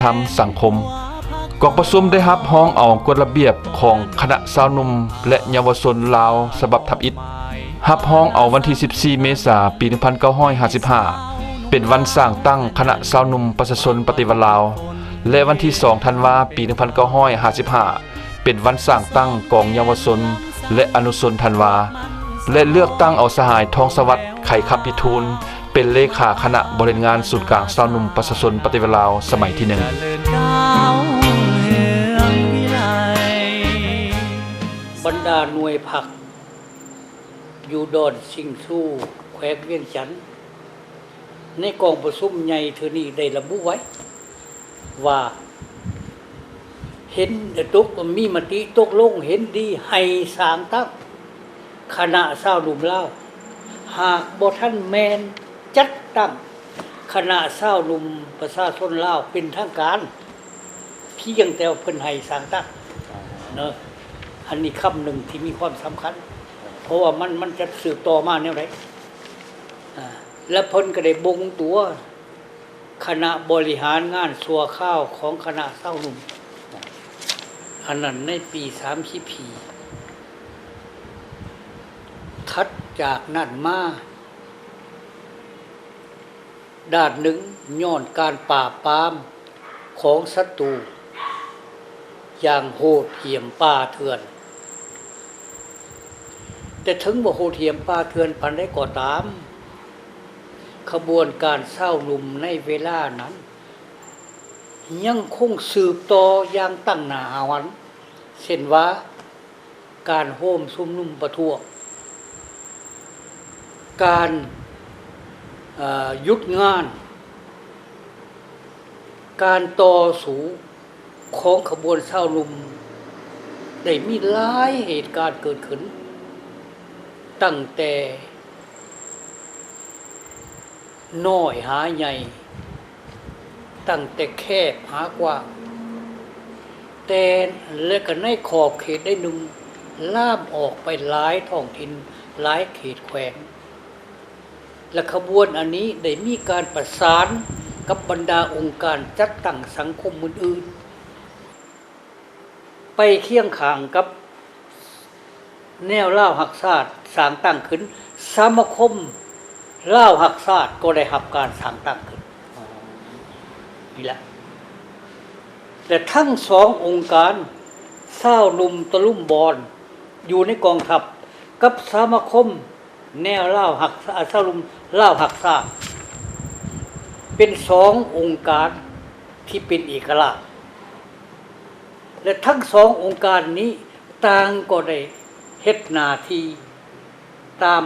ທຳສັງຄົມ. ກອງປະຊຸມໄດ້ຮັບຮອງເອົາກົດລະບຽບຂອງຄະນະຊາວໜຸ່ມ ແລະ ເຍົາວະຊົນລາວສະບັບທຳອິດ, ຮັບຮອງເອົາວັນທີສິບສີ່ ເມສາ ປີໜຶ່ງພັນເກົ້າຮ້ອຍຫ້າສິບຫ້າ ເປັນວັນສ້າງຕັ້ງຄະນະຊາວໜຸ່ມປະຊາຊົນປະຕິວັດລາວ ແລະ ວັນທີສອງ ທັນວາ ປີໜຶ່ງພັນເກົ້າຮ້ອຍຫ້າສິບຫ້າ ເປັນວັນສ້າງຕັ້ງກອງເຍົາວະຊົນ ແລະ ອະນຸຊົນທັນວາ ແລະ ເລືອກຕັ້ງເອົາສະຫາຍ ທອງສະຫວັດ ໄຂຄຳພິທູນ ເປັນເລຂາຄະນະບໍລິຫານງານສູນກາງຊາວໜຸ່ມປະຊາຊົນປະຕິວັດລາວສະໄໝທີໜຶ່ງ. ບັນດາໜ່ວຍພັກຢູ່ດອນຊິງຊູ ແຂວງວຽງຈັນ ໃນກອງປະຊຸມໃຫຍ່ເທື່ອນີ້ໄດ້ລະບຸໄວ້ວ່າ ເຫັນ ຕົກ ມີມະຕິຕົກລົງເຫັນດີໃຫ້ສ້າງຕັ້ງຄະນະຊາວໜຸ່ມລາວ, ຫາກບໍ່ທັນແມ່ນຈັດຕັ້ງຄະນະຊາວໜຸ່ມປະຊາຊົນລາວເປັນທາງການ, ພຽງແຕ່ວ່າເພິ່ນໃຫ້ສ້າງຕັ້ງເນາະ. ອັນນີ້ຄຳໜຶ່ງທີ່ມີຄວາມສຳຄັນ ເພາະວ່າມັນ ມັນຈະສືບຕໍ່ມາແນວໃດ? ອາ ແລະ ເພິ່ນກໍໄດ້ບົ່ງຕົວຄະນະບໍລິຫານງານຊົ່ວຄາວຂອງຄະນະຊາວໜຸ່ມ ອັນນັ້ນໃນປີສາມສິບສີ່. ຖັດຈາກນັ້ນມາ ດ້ານໜຶ່ງ ຍ້ອນການປາບປາມຂອງສັດຕູຢ່າງໂຫດຫ້ຽມປ່າເຖື່ອນ, ແຕ່ເຖິງວ່າໂຫດຫ້ຽມປ່າເຖື່ອນປານໃດກໍຕາມ, ຂະບວນການຊາວໜຸ່ມໃນເວລານັ້ນ ຍັງຄົງສືບຕໍ່ຢ່າງຕັ້ງໜ້າຫາຫວັນ, ເຊັ່ນວ່າ ການໂຮມຊຸມນຸມປະທ້ວງ, ການ ເອີ ຢຸດງານ, ການຕໍ່ສູ້ຂອງຂະບວນຊາວໜຸ່ມ ໄດ້ມີຫຼາຍເຫດການເກີດຂຶ້ນ, ຕັ້ງແຕ່ ນ້ອຍຫາໃຫຍ່, ຕັ້ງແຕ່ແຄບຫາກວ້າງ, ແຕ່ ແລະ ກໍໃນຂອບເຂດໃດໜຶ່ງ ລາມອອກໄປຫຼາຍທ້ອງຖິ່ນ, ຫຼາຍເຂດແຂວງ, ແລະ ຂະບວນອັນນີ້ໄດ້ມີການປະສານກັບບັນດາອົງການຈັດຕັ້ງສັງຄົມອື່ນໆ ໄປຄຽງຂ້າງກັບແນວລາວຮັກຊາດສ້າງຕັ້ງຂຶ້ນ, ສະມາຄົມລາວຮັກຊາດກໍໄດ້ຮັບການສ້າງຕັ້ງຂຶ້ນ. ນີ້ແຫຼະ ແລະ ທັງສອງອົງການ ຊາວໜຸ່ມຕະລຸມບອນຢູ່ໃນກອງທັບ ກັບສະມາຄົມ ແນວລາວຮັກ ອາ ຊາວໜຸ່ມລາວຮັກຊາດ ເປັນສອງອົງການທີ່ເປັນເອກະລາດ ແລະ ທັງສອງອົງການນີ້ຕ່າງກໍໄດ້ເຮັດໜ້າທີ່ຕາມ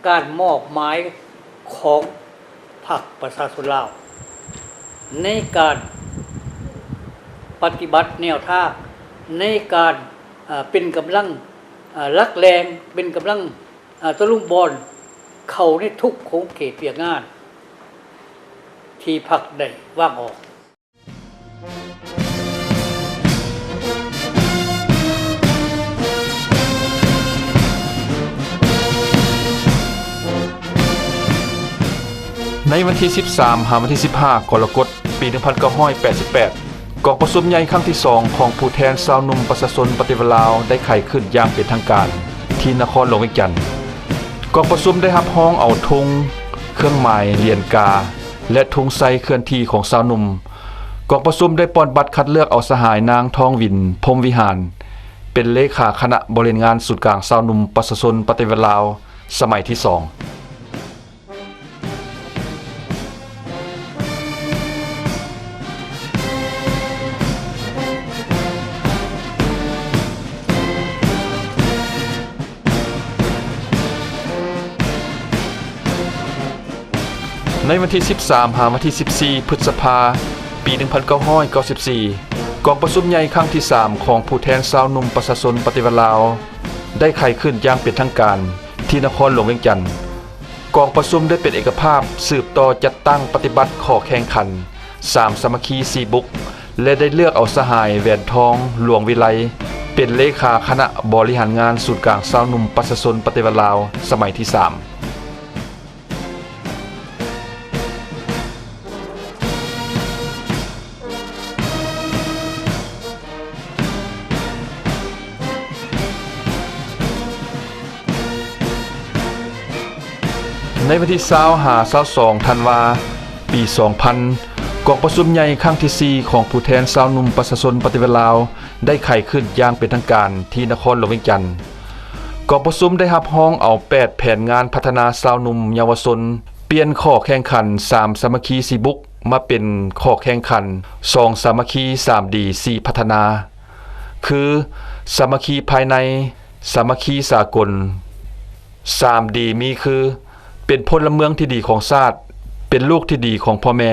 ການມອບໝາຍຂອງພັກປະຊາຊົນລາວ ໃນການປະຕິບັດແນວທາງ ໃນການ ເປັນກຳລັງ ເອີ ຫຼັກແຫຼ່ງ ເປັນກຳລັງ ເອີ ຕະລຸມບອນເຂົ້າໃນທຸກຂົງເຂດວຽກງານທີ່ພັກໄດ້ວາງອອກ. ໃນວັນທີສິບສາມ ຫາວັນທີສິບຫ້າ ກໍລະກົດ ປີໜຶ່ງພັນເກົ້າຮ້ອຍແປດສິບແປດ ກອງປະຊຸມໃຫຍ່ຄັ້ງທີສອງຂອງຜູ້ແທນຊາວໜຸ່ມປະຊາຊົນປະຕິວັດລາວໄດ້ໄຂຂຶ້ນຢ່າງເປັນທາງການທີ່ນະຄອນຫຼວງວຽງຈັນ. ກອງປະຊຸມໄດ້ຮັບຮອງເອົາທຸງ, ເຄື່ອງໝາຍ, ຫຼຽນກາ ແລະ ທຸງໄຊເຄື່ອນທີ່ຂອງຊາວໜຸ່ມ. ກອງປະຊຸມໄດ້ປ່ອນບັດຄັດເລືອກເອົາສະຫາຍນາງ ທອງວິນ ພົມວິຫານ ເປັນເລຂາຄະນະບໍລິຫານງານສູນກາງຊາວໜຸ່ມປະຊາຊົນປະຕິວັດລາວສະໄໝທີສອງ. ໃນວັນທີສິບສາມ ຫາວັນທີສິບສີ່ ພຶດສະພາ ປີໜຶ່ງພັນເກົ້າຮ້ອຍເກົ້າສິບສີ່ ກອງປະຊຸມໃຫຍ່ຄັ້ງທີສາມຂອງຜູ້ແທນຊາວໜຸ່ມປະຊາຊົນປະຕິວັດລາວ ໄດ້ໄຂຂຶ້ນຢ່າງເປັນທາງການທີ່ນະຄອນຫຼວງວຽງຈັນ. ກອງປະຊຸມໄດ້ເປັນເອກະພາບສືບຕໍ່ຈັດຕັ້ງປະຕິບັດຂໍ້ແຂ່ງຂັນ ສາມສາມັກຄີສີ່ບຸກ ແລະ ໄດ້ເລືອກເອົາສະຫາຍ ແຫວນທອງ ຫຼວງວິໄລ ເປັນເລຂາຄະນະບໍລິຫານງານສູນກາງຊາວໜຸ່ມປະຊາຊົນປະຕິວັດລາວສະໄໝທີສາມ. ໃນວັນທີຊາວຫາຊາວສອງທັນວາ ປີສອງພັນ ກອງປະຊຸມໃຫຍ່ຄັ້ງທີສີ່ຂອງຜູ້ແທນຊາວໜຸ່ມປະຊາຊົນປະຕິວັດລາວ ໄດ້ໄຂຂຶ້ນຢ່າງເປັນທາງການທີ່ນະຄອນຫຼວງວຽງຈັນ. ກອງປະຊຸມໄດ້ຮັບຮອງເອົາແປດແຜນງານພັດທະນາຊາວໜຸ່ມເຍົາວະຊົນ, ປ່ຽນຂໍ້ແຂ່ງຂັນສາມສາມັກຄີສີ່ບຸກ ມາເປັນຂໍ້ແຂ່ງຂັນສອງສາມັກຄີ ສາມດີ ສີ່ພັດທະນາ ຄື ສາມັກຄີພາຍໃນ, ສາມັກຄີສາກົນ. ສາມດີ ມີຄື ເປັນພົນລະເມືອງທີ່ດີຂອງຊາດ, ເປັນລູກທີ່ດີຂອງພໍ່ແມ່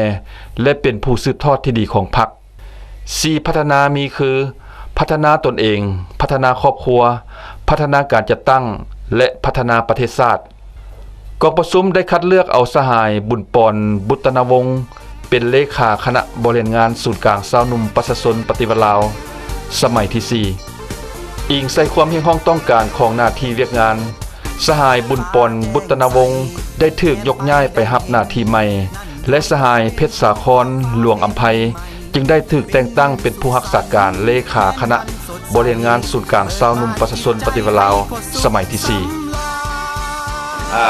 ແລະ ເປັນຜູ້ສືບທອດທີ່ດີຂອງພັກ. ສີ່ພັດທະນາ ມີຄື ພັດທະນາຕົນເອງ, ພັດທະນາຄອບຄົວ, ພັດທະນາການຈັດຕັ້ງ ແລະ ພັດທະນາປະເທດຊາດ. ກອງປະຊຸມໄດ້ຄັດເລືອກເອົາສະຫາຍ ບຸນປອນ ບຸດຕະນາວົງ ເປັນເລຂາຄະນະບໍລິຫານງານສູນກາງຊາວໜຸ່ມປະຊາຊົນປະຕິວັດລາວ ສະໄໝທີສີ່. ອີງໃສ່ຄວາມຮຽກຮ້ອງຕ້ອງການຂອງໜ້າທີ່ວຽກງານ, ສະຫາຍ ບຸນປອນ ບຸດຕະນາວົງ ໄດ້ຖືກຍົກຍ້າຍໄປຮັບໜ້າທີ່ໃໝ່ ແລະ ສະຫາຍ ເພັດສາຄອນ ຫຼວງອຳໄພ ຈຶ່ງໄດ້ຖືກແຕ່ງຕັ້ງເປັນຜູ້ຮັກສາການເລຂາຄະນະບໍລິຫານງານສູນກາງຊາວໜຸ່ມປະຊາຊົນປະຕິວັດລາວ ສະໄໝທີສີ່. ອາ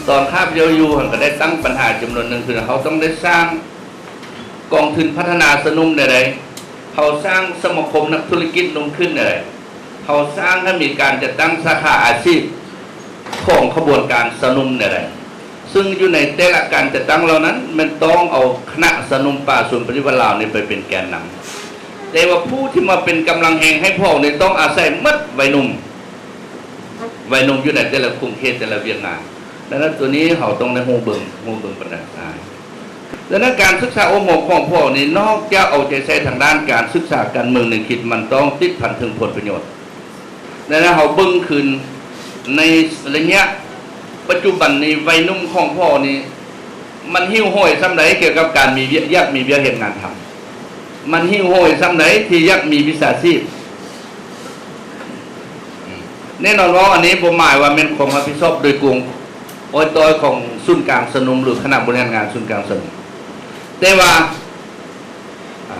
ຕອນຂ້າພະເຈົ້າຢູ່ຫັ້ນ ກໍໄດ້ຕັ້ງບັນຫາຈຳນວນໜຶ່ງ ຄືເຮົາຕ້ອງໄດ້ສ້າງກອງທຶນພັດທະນາຊາວໜຸ່ມແນວໃດ, ເຮົາສ້າງສະມາຄົມນັກທຸລະກິດໜຸ່ມຂຶ້ນແນວໃດ, ເຮົາສ້າງໃຫ້ມີການຈັດຕັ້ງສາຂາອາຊີບຂອງຂະບວນການຊາວໜຸ່ມແນວໃດ. ຊຶ່ງຢູ່ໃນແຕ່ລະການຈັດຕັ້ງເຫຼົ່ານັ້ນ ແມ່ນຕ້ອງເອົາຄະນະຊາວໜຸ່ມປະຊາຊົນປະຕິວັດລາວນີ້ໄປເປັນແກນນຳ. ແຕ່ວ່າຜູ້ທີ່ມາເປັນກຳລັງແຮງໃຫ້ພວກເຮົານີ້ ຕ້ອງອາໄສໝົດໄວໜຸ່ມ, ໄວໜຸ່ມຢູ່ໃນແຕ່ລະຂົງເຂດ ແຕ່ລະວຽກງານ. ດັ່ງນັ້ນ ຕົວນີ້ເຮົາຕ້ອງໄດ້ຮູ້ເບິ່ງ, ຮູ້ເບິ່ງບັນດາສະຫາຍ. ດັ່ງນັ້ນ ການສຶກສາອົບຮົມຂອງພວກເຮົານີ້ ນອກຈາກເອົາໃຈໃສ່ທາງດ້ານການສຶກສາການເມືອງແນວຄິດ, ມັນຕ້ອງຕິດພັນເຖິງຜົນປະໂຫຍດ. ແລະ ເຮົາເບິ່ງຄືນໃນໄລຍະປັດຈຸບັນນີ້ ໄວໜຸ່ມຂອງພວກເຮົານີ້ ມັນຫິວໂຫຍສ່ຳໃດກ່ຽວກັບການມີວຽກ, ຢາກມີວຽກເຮັດງານທຳ? ມັນຫິວໂຫຍສ່ຳໃດທີ່ຢາກມີວິຊາຊີບ? ແນ່ນອນວ່າອັນນີ້ບໍ່ໝາຍວ່າແມ່ນຄວາມຮັບຜິດຊອບໂດຍກົງ ໂດຍຕອງຂອງສູນກາງຊາວໜຸ່ມ ຫຼື ຄະນະບໍລິຫານງານສູນກາງຊາວໜຸ່ມ. ແຕ່ວ່າ ອາ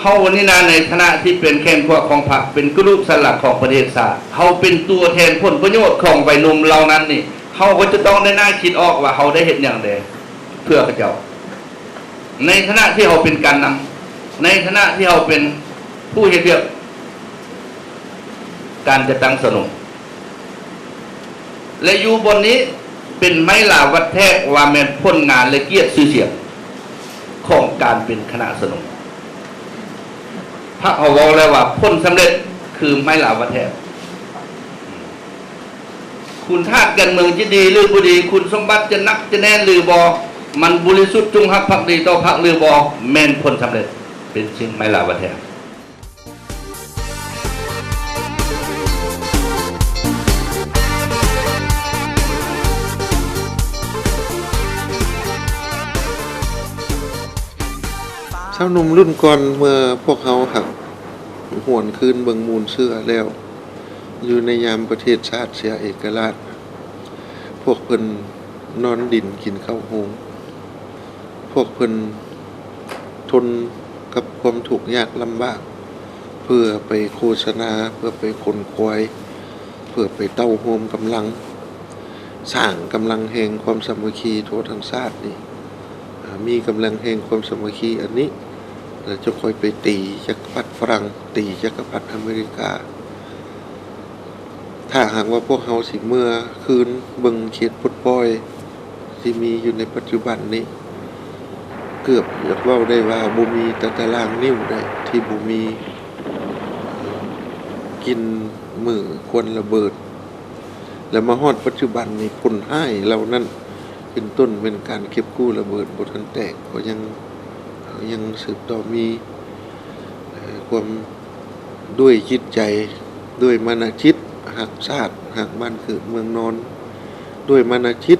ເຮົານີ້ນະ ໃນຖານະທີ່ເປັນແຂນຂວາຂອງພັກ, ເປັນກະດູກສັນຫຼັງຂອງປະເທດຊາດ, ເຮົາເປັນຕົວແທນຜົນປະໂຫຍດຂອງໄວໜຸ່ມເຫຼົ່ານັ້ນນີ້, ເຮົາກໍຈະຕ້ອງໄດ້ໜ້າຄິດອອກວ່າເຮົາໄດ້ເຮັດຫຍັງແດ່ເພື່ອເຂົາເຈົ້າ. ໃນຖານະທີ່ເຮົາເປັນການນຳ, ໃນຖານະທີ່ເຮົາເປັນຜູ້ເຮັດວຽກການຈັດຕັ້ງຊາວໜຸ່ມ ແລະ ຢູ່ບ່ອນນີ້ເປັນໄມ້ລາວັດແທກວ່າແມ່ນຜົນງານ ແລະ ກຽດຊື່ສຽງຂອງການເປັນຄະນະຊາວໜຸ່ມ. ພວກເຮົາເວົ້າແລ້ວວ່າຜົນສຳເລັດຄືໄມ້ລາວັດແທກ. ຄຸນທາດການເມືອງຈະດີ ຫຼື ບໍ່ດີ, ຄຸນສົມບັດຈະໜັກຈະແໜ້ນ ຫຼື ບໍ່, ມັນບໍລິສຸດຈົງຮັກພັກດີຕໍ່ພັກ ຫຼື ບໍ່, ແມ່ນຜົນສຳເລັດ ເປັນສິ່ງໄມ້ລາວັດແທກ. ຊາວໜຸ່ມລຸ້ນກ່ອນ ເມື່ອພວກເຮົາຫາກຫວນຄືນເບິ່ງມູນເຊື້ອແລ້ວ, ຢູ່ໃນຍາມປະເທດຊາດເສຍເອກະລາດ, ພວກເພິ່ນນອນດິນກິນເຂົ້າໂຮງ, ພວກເພິ່ນທົນກັບຄວາມທຸກຍາກລຳບາກ ເພື່ອໄປໂຄສະນາ, ເພື່ອໄປຂົນຂວາຍ, ເພື່ອໄປເຕົ້າໂຮມກຳລັງ, ສ້າງກຳລັງແຮງຄວາມສາມັກຄີທົ່ວທັງຊາດນີ້. ອາ ມີກຳລັງແຮງຄວາມສາມັກຄີອັນນີ້ ແລ້ວຈະຄ່ອຍໄປຕີຈັກກະພັດຝຣັ່ງ, ຕີຈັກກະພັດອາເມລິກາ. ຖ້າຫາກວ່າພວກເຮົາຊິເມືອຄືນເບິ່ງເຂດປົດປ່ອຍທີ່ມີຢູ່ໃນປັດຈຸບັນນີ້, ເກືອບຢາກເວົ້າໄດ້ວ່າບໍ່ມີແຕ່ຕາລາງນິ້ວໃດທີ່ບໍ່ມີກິ່ນໝື່ນຄວັນລະເບີດ. ແລະ ມາຮອດປັດຈຸບັນນີ້ ຜົນຮ້າຍເຫຼົ່ານັ້ນ ເປັນຕົ້ນແມ່ນການເກັບກູ້ລະເບີດບໍ່ທັນແຕກ ກໍຍັງ ຍັງສືບຕໍ່ມີ ເອີ ຄວາມ ດ້ວຍຈິດໃຈ ດ້ວຍມານະຈິດຮັກຊາດ ຮັກບ້ານເກີດເມືອງນອນ ດ້ວຍມານະຈິດ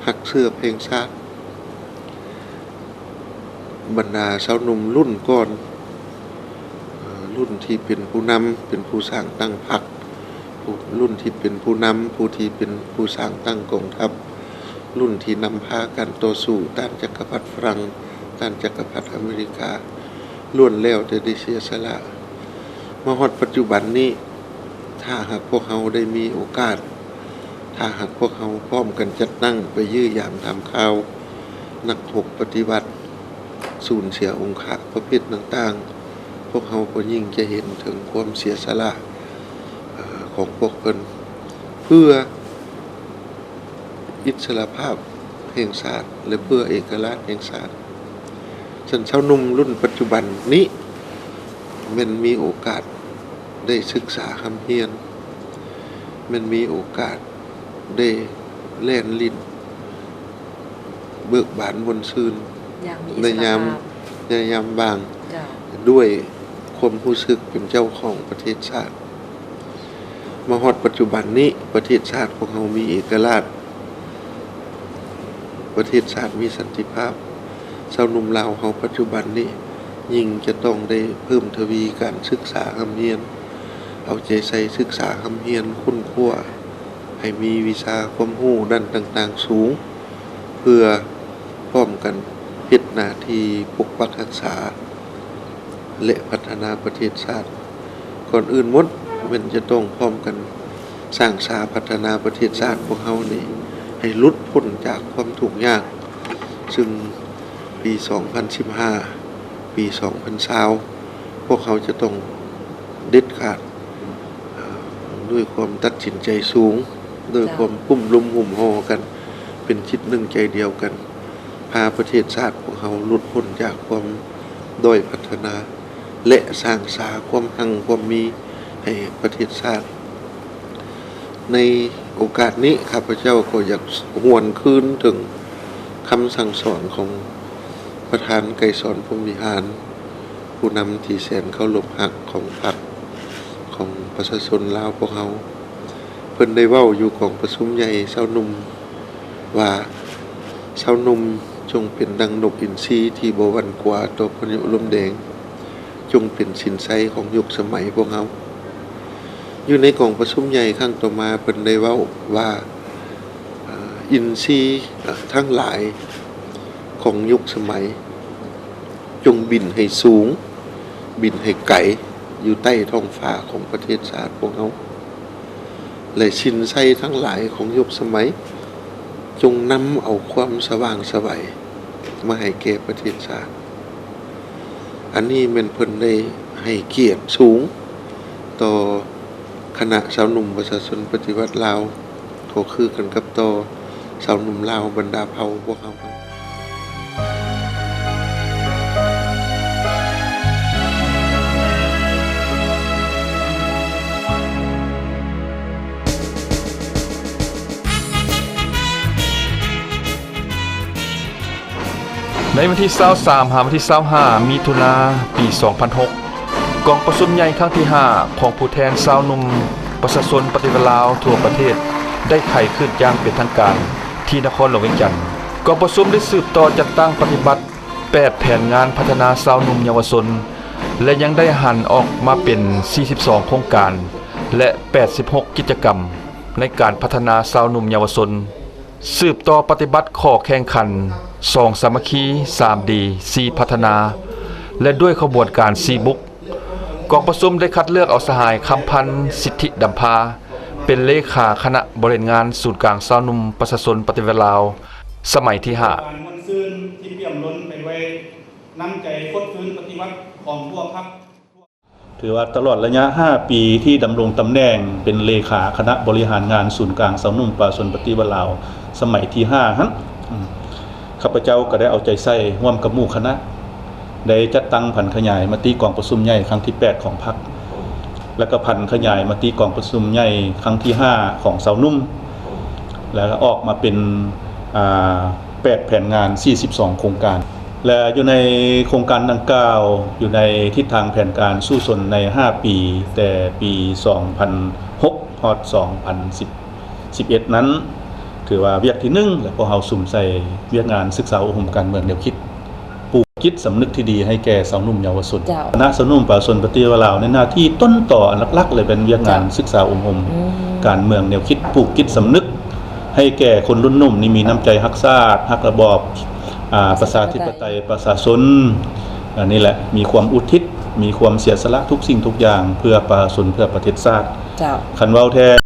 ຮັກເຊື້ອແພງຊາດ. ບັນດາຊາວໜຸ່ມລຸ້ນກ່ອນ ເອີ ລຸ້ນທີ່ເປັນຜູ້ນຳ ເປັນຜູ້ສ້າງຕັ້ງພັກ, ລຸ້ນທີ່ເປັນຜູ້ນຳ ຜູ້ທີ່ເປັນຜູ້ສ້າງຕັ້ງກອງທັບ, ລຸ້ນທີ່ນຳພາການຕໍ່ສູ້ຕ້ານຈັກກະພັດຝຣັ່ງ, ຕ້ານຈັກກະພັດອາເມລິກາ, ລ້ວນແລ້ວແຕ່ໄດ້ເສຍສະຫຼະ. ມາຮອດປັດຈຸບັນນີ້ ຖ້າຫາກພວກເຮົາໄດ້ມີໂອກາດ, ຖ້ ຖ້າຫາກພວກເຮົາພ້ອມກັນຈັດຕັ້ງໄປຢ້ຽມຢາມຖາມຂ່າວນັກຮົບປະຕິວັດ ສູນເສຍອົງຄະປະເພດຕ່າງໆ, ພວກເຮົາກໍຍິ່ງຈະເຫັນເຖິງຄວາມເສຍສະຫຼະ ເອີ ຂອງພວກເພິ່ນ ເພື່ອອິດສະຫຼະພາບແຫ່ງຊາດ ແລະ ເພື່ອເອກະລາດແຫ່ງຊາດ. ຊັ້ນຊາວໜຸ່ມລຸ້ນປັດຈຸບັນນີ້ ແມ່ນມີໂອກາດໄດ້ສຶກສາຮ່ຳຮຽນ, ແມ່ນມີໂອກາດໄດ້ແລ່ນຫຼິ້ນເບີກບານມ່ວນຊື່ນ ຢ່າງມີອິດສະຫຼະພາບ ໃນຍາມ ໃນຍາມວ່າງ ເຈົ້າ ດ້ວຍຄວາມຮູ້ສຶກເປັນເຈົ້າຂອງປະເທດຊາດ. ມາຮອດປັດຈຸບັນນີ້ ປະເທດຊາດພວກເຮົາມີເອກະລາດ, ປະເທດຊາດມີສັນຕິພາບ. ຊາວໜຸ່ມລາວເຮົາປັດຈຸບັນນີ້ ຍິ່ງຈະຕ້ອງໄດ້ເພີ່ມທະວີການສຶກສາຮ່ຳຮຽນ, ເອົາໃຈໃສ່ສຶກສາຮ່ຳຮຽນ, ຄົ້ນຄວ້າໃຫ້ມີວິຊາຄວາມຮູ້ດ້ານຕ່າງໆສູງ, ເພື່ອພ້ອມກັນເຮັດໜ້າທີ່ປົກປັກຮັກສາ ແລະ ພັດທະນາປະເທດຊາດ. ກ່ອນອື່ນໝົດ ແມ່ນຈະຕ້ອງພ້ອມກັນສ້າງສາພັດທະນາປະເທດຊາດພວກເຮົານີ້ ໃຫ້ຫຼຸດພົ້ນຈາກຄວາມທຸກຍາກ, ຊຶ່ງປີສອງພັນສິບຫ້າ ປີສອງພັນຊາວ ພວກເຮົາຈະຕ້ອງເດັດຂາດ ເອີ ດ້ວຍຄວາມຕັດສິນໃຈສູງ, ດ້ວຍຄວາມ ເຈົ້າ ກຸ້ມລຸມຫຸ້ມຫໍ່ກັນ ເປັນຈິດໜຶ່ງໃຈດຽວກັນ, ພາປະເທດຊາດພວກເຮົາຫຼຸດພົ້ນຈາກຄວາມດ້ອຍພັດທະນາ ແລະ ສ້າງສາຄວາມຮັ່ງຄວາມມີໃຫ້ປະເທດຊາດ. ໃນໂອກາດນີ້ ຂ້າພະເຈົ້າກໍຢາກຫວນຄືນເຖິງຄຳສັ່ງສອນຂອງປະທານໄກສອນ ພົມວິຫານ, ຜູ້ນຳທີ່ແສນເຄົາລົບຮັກຂອງພັກ ຂອງປະຊາຊົນລາວພວກເຮົາ. ເພິ່ນໄດ້ເວົ້າຢູ່ກອງປະຊຸມໃຫຍ່ຊາວໜຸ່ມວ່າ, ຊາວໜຸ່ມຈົ່ງເປັນດັ່ງນົກອິນຊີທີ່ບໍ່ຫວັ່ນກົວຕໍ່ພາຍຸລົມແດງ, ຈົ່ງເປັນສິນໄຊຂອງຍຸກສະໄໝພວກເຮົາ. ຢູ່ໃນກອງປະຊຸມໃຫຍ່ຄັ້ງຕໍ່ມາ ເພິ່ນໄດ້ເວົ້າວ່າ, ເອີ ອິນຊີ ເອີ ທັງຫຼາຍຂອງຍຸກສະໄໝ ຈົ່ງບິນໃຫ້ສູງ, ບິນໃຫ້ໄກ ຢູ່ໃຕ້ທ້ອງຟ້າຂອງປະເທດຊາດພວກເຮົາ ແລະ ສິນໄຊທັງຫຼາຍຂອງຍຸກສະໄໝ ຈົ່ງນຳເອົາຄວາມສະຫວ່າງໄສໄຫວມາໃຫ້ແກ່ປະເທດຊາດ. ອັນນີ້ແມ່ນເພິ່ນໄດ້ໃຫ້ກຽດສູງຕໍ່ຄະນະຊາວໜຸ່ມປະຊາຊົນປະຕິວັດລາວ ກໍຄືກັນກັບຕໍ່ຊາວໜຸ່ມລາວບັນດາເຜົ່າພວກເຮົາ. ໃນວັນທີຊາວສາມ ຫາວັນທີຊາວຫ້າ ມິຖຸນາ ປີສອງພັນຫົກ ກອງປະຊຸມໃຫຍ່ຄັ້ງທີຫ້າ ຂອງຜູ້ແທນຊາວໜຸ່ມປະຊາຊົນປະຕິວັດລາວທົ່ວປະເທດ ໄດ້ໄຂຂຶ້ນຢ່າງເປັນທາງການທີ່ນະຄອນຫຼວງວຽງຈັນ. ກອງປະຊຸມໄດ້ສືບຕໍ່ຈັດຕັ້ງປະຕິບັດ ແປດແຜນງານພັດທະນາຊາວໜຸ່ມເຍົາວະຊົນ ແລະ ຍັງໄດ້ຫັນອອກມາເປັນສີ່ສິບສອງໂຄງການ ແລະ ແປດສິບຫົກກິດຈະກຳໃນການພັດທະນາຊາວໜຸ່ມເຍົາວະຊົນ, ສືບຕໍ່ປະຕິບັດຂໍ້ແຂ່ງຂັນ ສອງ ສາມັກຄີ, ສາມ ດີ, ສີ່ ພັດທະນາ ແລະ ດ້ວຍຂະບວນການ ສີ່ ບຸກ. ກອງປະຊຸມໄດ້ຄັດເລືອກເອົາສະຫາຍ ຄຳພັນ ສິດທິດຳພາ ເປັນເລຂາຄະນະບໍລິຫານງານສູນກາງຊາວໜຸ່ມປະຊາຊົນປະຕິວັດລາວ ສະໄໝທີຫ້າ. ມ່ວນຊື່ນທີ່ປ່ຽມລົ້ນໄປດ້ວຍນ້ຳໃຈຟົດຟື້ນປະຕິວັດຂອງພວກພັກ. ຖືວ່າຕະຫຼອດໄລຍະຫ້າປີທີ່ດຳລົງຕຳແໜ່ງເປັນເລຂາຄະນະບໍລິຫານງານສູນກາງຊາວໜຸ່ມປະຊາຊົນປະຕິວັດລາວ ສະໄໝທີຫ້າຫັ້ນ, ຂ້າພະເຈົ້າກໍໄດ້ເອົາໃຈໃສ່ຮ່ວມກັບໝູ່ຄະນະ ໄດ້ຈັດຕັ້ງຜັນຂະຫຍາຍມະຕິກອງປະຊຸມໃຫຍ່ຄັ້ງທີແປດຂອງພັກ ແລະ ກໍຜັນຂະຫຍາຍມະຕິກອງປະຊຸມໃຫຍ່ຄັ້ງທີຫ້າຂອງຊາວໜຸ່ມ ແລະ ກໍອອກມາເປັນ ອາ ແປດແຜນງານ ສີ່ສິບສອງໂຄງການ ແລະ ຢູ່ໃນໂຄງການດັ່ງກ່າວ ຢູ່ໃນທິດທາງແຜນການສູ້ຊົນໃນຫ້າປີ ແຕ່ປີສອງພັນຫົກ ຮອດສອງພັນສິບ ສິບເອັດນັ້ນ ຖືວ່າວຽກທີໜຶ່ງ ແລະ ພວກເຮົາສຸມໃສ່ວຽກງານສຶກສາອົບຮົມການເມືອງແນວຄິດ ປູກຈິດສຳນຶກທີ່ດີໃຫ້ແກ່ຊາວໜຸ່ມເຍົາວະຊົນ. ເຈົ້າ. ຄະນະຊາວໜຸ່ມປະຊາຊົນປະຕິວັດລາວ ໃນໜ້າທີ່ຕົ້ນຕໍອັນຫຼັກໆເລີຍ ເປັນວຽກງານ ເຈົ້າ ສຶກສາອົບຮົມ ອືມ ການເມືອງແນວຄິດ ປູກຈິດສຳນຶກໃຫ້ແກ່ຄົນລຸ້ນໜຸ່ມນີ້ມີນ້ຳໃຈຮັກຊາດ ຮັກລະບອບ ອາ ປະຊາທິປະໄຕ ປະຊາຊົນ ອັນນີ້ແຫຼະ ມີຄວາມອຸທິດ ມີຄວາມເສຍສະຫຼະທຸກສິ່ງທຸກຢ່າງເພື່ອປະຊາຊົນ ເພື່ອປະເທດຊາດ. ເຈົ້າ. ຄັນເວົ້າແທ້